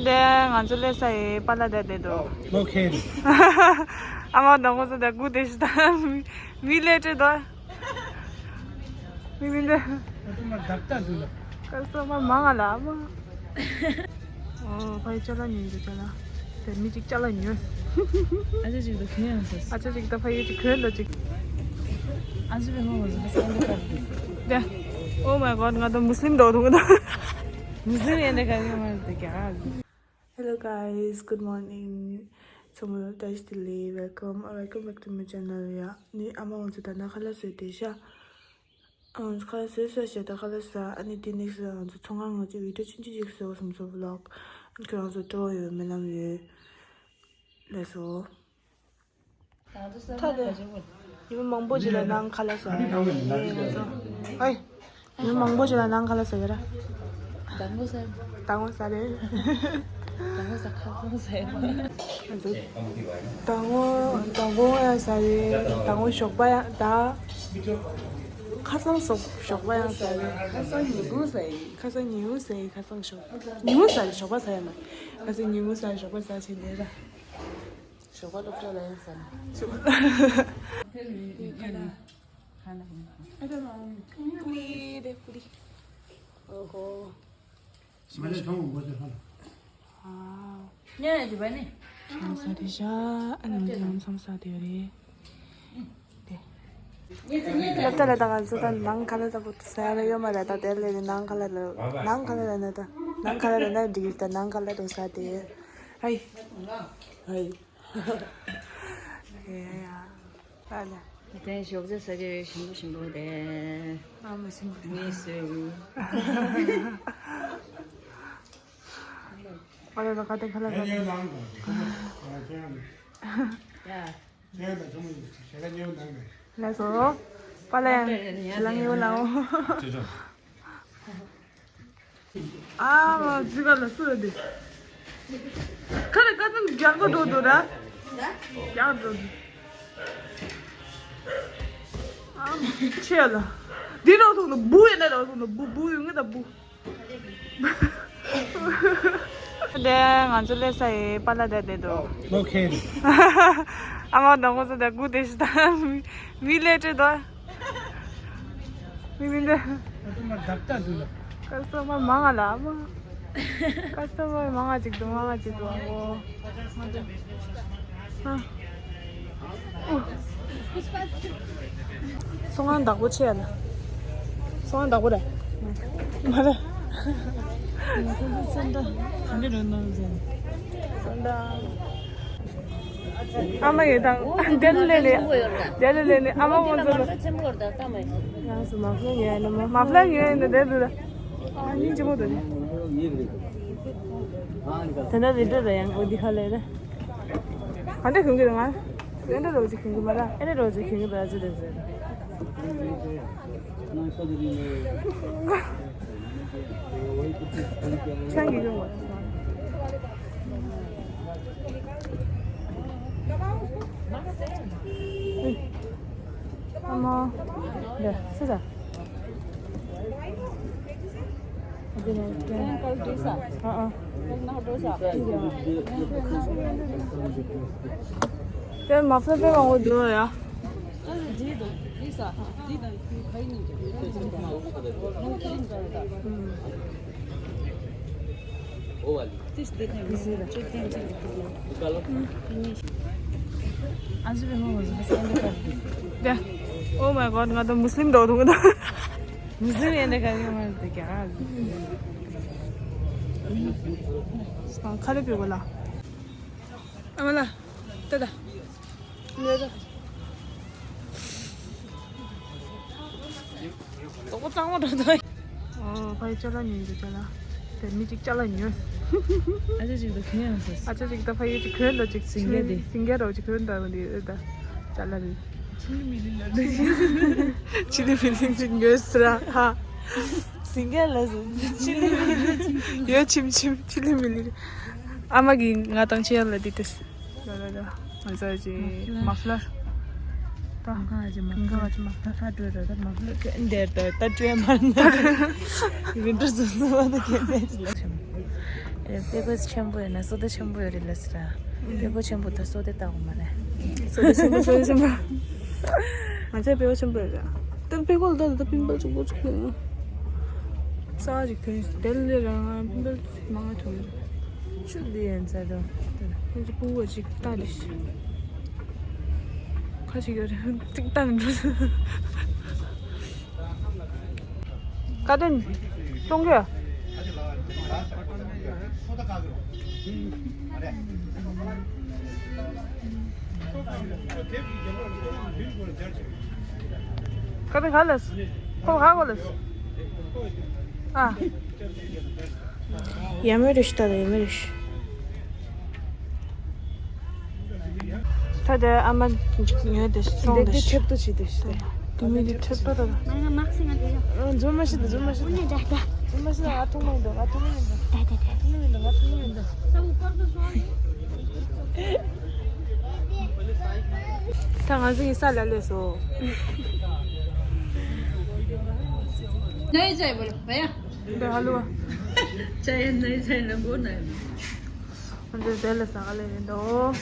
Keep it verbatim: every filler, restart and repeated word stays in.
དེ་ང་ཚོ་སླེབས་ས་ཡི་པཱ་ལགས་དེ་བསྡད་འདུག་ལོ་ཁེལ། ཨ་མ་དང་ཁོ་ཚོ་དེ་སྒུག་བསྡད་ཤག་ད་མི་མི་སླེབས་འདུག་མི་མི་འདུག་ཨ་ཏུ་མ་བརྡབ་ལྟ་འདུག་ལ། ཀ་སི་ཏོ་མར་མང་ང་ལ་ཨ་མ། ཨོ་ཕ་ཡི་ཅ་ལག་ཉོས་འདུག་ཅ་ལག་དེ་མི་གཅིག་ཅ་ལག་ཉོས། ཨ་ཅག་གཅིག་ཏུ་གན་ཡང་ཟེར། ཨ་ཅག་གཅིག་ད་ཕ་ཡི་གཅིག་གོན་འདུག་གཅིག་ཨ་ཅག་པའི་ཧོ་ཧོ་ཟེར་ཧ་སང་འདི་ཀ་དེ། Oh my god ང་ད་མུ་སི་ལིམ་འདྲ་བོ་མཐོང་གི་འདུག་མུ་སི་ལིམ་ཡིན་འདི་ཀ་གི་མ་དེ་ག Hello guys, good morning. ཚང་མ་ལ་བཀྲ་ཤིས་བདེ་ལེགས། Welcome or welcome back to my channel. ཡ་ནི་ཨ་མ་ང་ཚོ་ད་ནང་ཁ་ལག་བཟོས་བསྡད་ཤག་ཨང་ཁ་ལག་བཟོས་ཚར་ཞེ་ད་ཁ་ལག་ཟ། ཨ་ནི་དེ་ནེག་སི་ལ་ང་ཚོ་ཚོང་ཁང་ང་ཚོ་བི་ཌིའོ་ཆུང་ཆུང་ཞིག་བཟོ་བསམ་སོང་། བི་ལོག་ཨ་ནི་ཁྱོད་རང་ཚོ་སྤྲོ་བ་ཡོད་སྨོན་ལམ་ཡོད། ལགས་སོ། ད་དེ་ཉི་མ་མང་པོ་ཞིག་ལ་ནང་ཁ་ལག་ཟ་ཡ་རེད་ང་ཚོ། ཨའི། ཉི་མ་མང་པོ་ཞིག་ལ་ནང་ཁ་ལག་ཟ་ཡ་ར། ཟ་ངོ་ཟ། ཟ་ངོ་ཟ་རེད། ཟ་ངོ་ཟ་ཁ་སང་ཟ་ཡ། ང་ཚོ་ཟ་ངོ་ཟ་ངོ་ཡང་ཟ་རེད། ཟ་ངོ་ཞོགས་པ་ཡང་ད། ཁ་སང་ཞོགས་ཞོགས་པ་ཡང་ཟ་རེད། ཁ་སང་ཉིན་གུང་ཟ་ཡི། ཁ་སང་ཉིན་གུང་ཟ་ཡི། ཁ་སང་ཞོགས་ཉིན་གུང་ཟ་རེད། ཞོགས་པ་ཟ་ཡ་མ་རེད། ཁ་སང་ཉིན་གུང་ཟ་རེད། ཞོགས་པ་ཟ་བྱས་ནས་ར། ཞོགས་པ་སློབ་གྲྭ་ལ་ཡང་ཟ་ནས། ཨོ་ཧོ། ཨ། ཉལ་ཡ་ཅིག་བ་ནི། ཆང་ས་དེ་བཞག་ཨ་ནི་མི་ལམ་སང་ས་དེ་རེད། དེ། སློབ་གྲྭ་ལ་ད་ང་ཚོ་ད་ནང་ཁ་ལག་ལྟ་བུ་ཟ་ཡ་ལ་ཡོད་མ་རེད། ད་དེ་ལས་ནི་ནང་ཁ་ལག་ལ་ནང་ཁ་ལག་ལ་ན་ད་ནང་ཁ་ལག་ལ་ན་འགྲིག་གི་ད་ནང་ཁ་ལག་ཏུ་ཟ་དེ། ཧའི། ཧའི། ཡ་ཡ། ཨ་ལ། དེ་ཞོགས་ཇ་ཟ་གི་རེད། ཞིམ་པོ་ཞིམ་པོ་དེ། ཨ་མ་ཞིམ་པོ་དེ། ངས་ཟོས། ཨ་ལ་ལ་ཁ་ཏེ་ཁ་ལ་ལ། ཡ། ལགས་སོ། པཱ་ལགས་ཡང་ལགས་ཡོད་ལགས། ཨ་མ་ཇི་ག་ལ་སུ་རེད་དེ། ཁ་ལ་ཀ་ཏན་རྒྱག་གོ་འགྲོ་འདུག་ར། རྒྱག་འགྲོ་འདུག་ཨ་མ་ཆེ་ལ། འདི་རོ་ཐུག་ནི་བུ་ཡིན་ན་རོ་ཐུག་ནི་བུ་བུ་ཡོང་གི་ད་བུ། དེ་ང་ཚོ་སླེབས་ས་ཡི་པཱ་ལགས་དེ་བསྡད་འདུག་ལོ་ཁེལ། ཨ་མ་དང་ཁོ་ཚོ་དེ་སྒུག་བསྡད་ཤག་ད་མི་མི་སླེབས་འདུག་མི་མི་འདུག་ཨ་ཏུ་མ་བརྡབ་ལྟ་འདུག་ལ། ཀ་སི་ཏོ་མར་མང་ང་ལ་ཨ་མ། ཀ་སི་ཏོ་མར་མང་ང་ཅིག་འདུག་མང་ང་ཅིག་འདུག་ཨ་མ། ཨ། ཚོང་ཁང་བདག་པོ་ཆེ་ཡ་ན། ཚོང་ཁང་བདག་པོ་རེད། མ་རེད། ཚོང་ཁང་བདག་པོ་རེད། གང་གི་རོལ་ནོ་ཟེར། ཚོང་ཁང་། ཨ་མ་ཡི་དང་། དེ་ལ་ལས་ནས། དེ་ལ་ལས་ནས་ཨ་མ་ཁོང་ཚོ་ལ། ཡང་སུ་མ་ཕུ་ཉོས་ནས་མ་མ་ཕུ་ཉོས་ནས་དེ་དུ་ད། ཨ་སྙིང་རྗེ་མོ་དུ་ནི། དེ་འདྲ་རེད་འདྲ་རེད་ཡང་འོ་འདི་ཁ་ལས་རེད། ག་འདྲ་གྱོན་གྱི་རེད་ང་། དེ་འདྲ་རོ་ཅིག་གྱོན་གྱི་མ་ར། ཨེ་འདྲ་རོ་ཅིག་གྱོན་གྱི་ར་ཅི་རེད་ཟེར། ཆང་གི་ཡོང་བ་རེད་སོང་། ཨ་མ། ལེ་སི་ཟ། དེ་མ་ཕེ་ཕེ་མང་པོ་འདུག་ཡ། Oh my god ང་ད་མུ་སི་ལིམ་འདྲ་བོ་མཐོང་གི་འདུག་མུ་སི་ལིམ་ཡིན་ན་ག་གི་མ་རེད་རྒྱ་གར། ཁ་ལེ་པི་གོ་ལ། ཨ་མ་ལ། ཏ་ཏ། ལེ་ཏ། དོག་པོ་གཙང་མ་འགྲོ་དོ། ཨོ་ཕ་ཡི་ཅ་ལག་ཉོས་འདུག་ཅ་ལག་དེ་མི་གཅིག་ཅ་ལག་ཉོས། ཨ་ཅག་གཅིག་ཏུ་གན་ཡང་ཟེར། ཨ་ཅག་གཅིག་ད་ཕ་ཡི་གཅིག་གོན་འདུག་ཅིག་སིང་གེ་དེ། སིང་གེ་རོ་གཅིག་གོན་འདུག་འདི་ཨེ་ད་ཅ་ལག་རེད། ཆི་ལི་མི་ལི་ལ་འདི། ཆི་ལི་མི་ལི་གཅིག་ཉོས་ཟེར་ཧ། སིང་གེ་ལ་ཟེར། ཆི་ལི་མི་ལི། ཡོད་ཆིམ་ཆིམ་ཆི་ལི་མི་ལི། ཨ་མ་གིས་ང་དང་ཆེ་ཡ་ལ་འདི་ཏེ། ལ་ལ་ལ། ང་ཚོ་ཅི་མ་ཕི་ལར། ད་ང་ཅི་མ་ཕི་ལར་ཅི་མ་ཕི་ལར་ཧ་འགྲོ་ར་ད་མ་ཕི་ལར་ཀན་དེར་ད་ད་ཅོས་མ་ན། རིན་འགྲོ་སོ་སོ་བ་ད་ཀན་དེར་ཅི་ལ་ཆམ། དཔེ་ཁོས་ཆེན་པོ་ཡོད་ན་བསོད་བདེ་ཆེན་པོ་ཡོད་རེད་ལབ་ཟེར། དཔེ་ཁོ་ཆེན་པོ་ད་བསོད་བདེ་ལྟ་བུ་མ་རེད། བསོད་བདེ་ཆེན་པོ། བསོད་བདེ་ཆེན་པོ། ང་ཚོའི་དཔེ་ཁོ་ཆེན་པོ་ཡོད་རེད། ད་དཔེ་ཁོ་ལ་ད་ད་པིམ་པལ་གཅིག་པོ་གཅིག་པོ་ཡོད། ས་ཅིག་ཐོན་དེ་ལས་རང་ང་པིམ་པལ་མང་ང་ཐོན་ཡོད། ཆུ་འདི་ཡན་ཚ་དང་ཁོ་ཚོ་སྤུ་གུ་ཅིག་ལྟ་རེ་ཞིག་ཁ་ཅིག་ཡོད་རེད། ཅིག་ལྟ་ནས་འགྲོ། བཀའ་དྲིན་གཏོང་གི། བཀའ་དྲིན་ག་ལས། ཁོ་ག་གོ་ལས། ཨ། ཡ་མེ་རེ་ཤི་ད་ལ་ཡ་མེ་རེ་ཤི། ད་དེ་ཨ་མ་ཉོས་ཏེ་སོང་དེ་དེ་ཤི། ཁྲེབ་ཏོ་བྱེད་དེ་ཤི། དེ་མི་དེ་ཁྲེབ་ཏོ་ད། ང་ང་མག་སི་ང་དེ་ཡོད། འཛུམ་མ་ཤི་ད། འཛུམ་མ་ཤི་ད། འཛུམ་མ་ཤི་ད། ང་ཐུག་མ་ཡིན་འདུག་ང་ཐུག་མ་ཡིན་འདུག་ད་ད་ད། ཐུག་མ་ཡིན་འདུག་ང་ཐུག་མ་ཡིན་འདུག་ད་ང་ཚོ་ཡིན་ས་ལ་ལས་སོ། ནའི་ཙའི་བོ་ལ་བ་ཡ། འདི་ཧ་ལུ་བ། ཙའི་ནའི་ཙའི་ན་གོ་ནའི། འདི་དེ་ལ་ས་ག་ལས་རེད་འདུག